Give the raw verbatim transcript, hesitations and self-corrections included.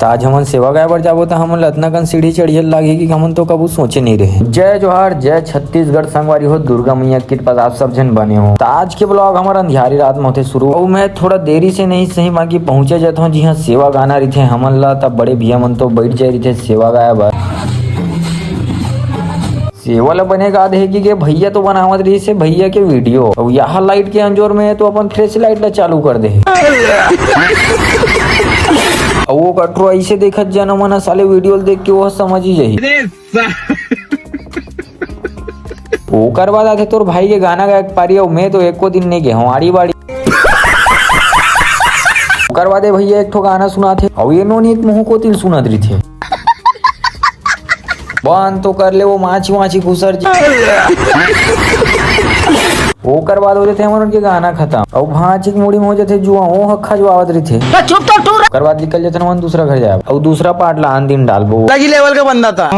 त आज हमन सेवा गाय बर जाबो, त हमन ल अतना कन सीढ़ी चढ़ियल लागही कि हमन तो कभू सोचे नइ रहे। जय जोहार, जय छत्तीसगढ़ संगवारी हो, दुर्गा मैया के कृपा से आप सब झन बने हो। त आज के vlog हमर अंधियारी रात में होथे शुरू। अउ मैं थोड़ा देरी से नहीं सही, बाकी पहुंचे जात हूँ, जिहाँ सेवा गाना रहिथे हमन ला, तब बड़े भैया मन तो बैठ जाए रहिथे सेवा गाय बर। सेवा ला बने गा देहे कि के भैया तो बनावत रहिस हे भैया के video। अउ यहाँ लाइट के अंजोर में तो अपन फ्रेश लाइट ला चालू कर दे। अउ वो कटरो ऐसे देखत जना मना साले video ल देख के वो समझ ही जाही। ओकर बाद आथे तोर भाई के गाना गाए के पारी, अउ मैं तो एको दिन नहीं गे हूँ आड़ी बाड़ी। ओकर बाद ए भैया एक ठो गाना सुनाथे, अउ ये नोनीत मुँह कोतिल सुनत रहिथे। बंद तो कर ले, वो माछी वाछी घुसर जी। ओकर बाद हो जाथे हमन के गाना खत्म, अउ भांची के मुड़ी में हो जाथे जुआ, वो ह खजवावत रहिथे। तो चुप तो टूरा। ओकर बाद निकल जाथे हमन दूसरा घर जाए, अउ दूसरा part ला आन दिन डालबो। अलग ही level का बंदा था।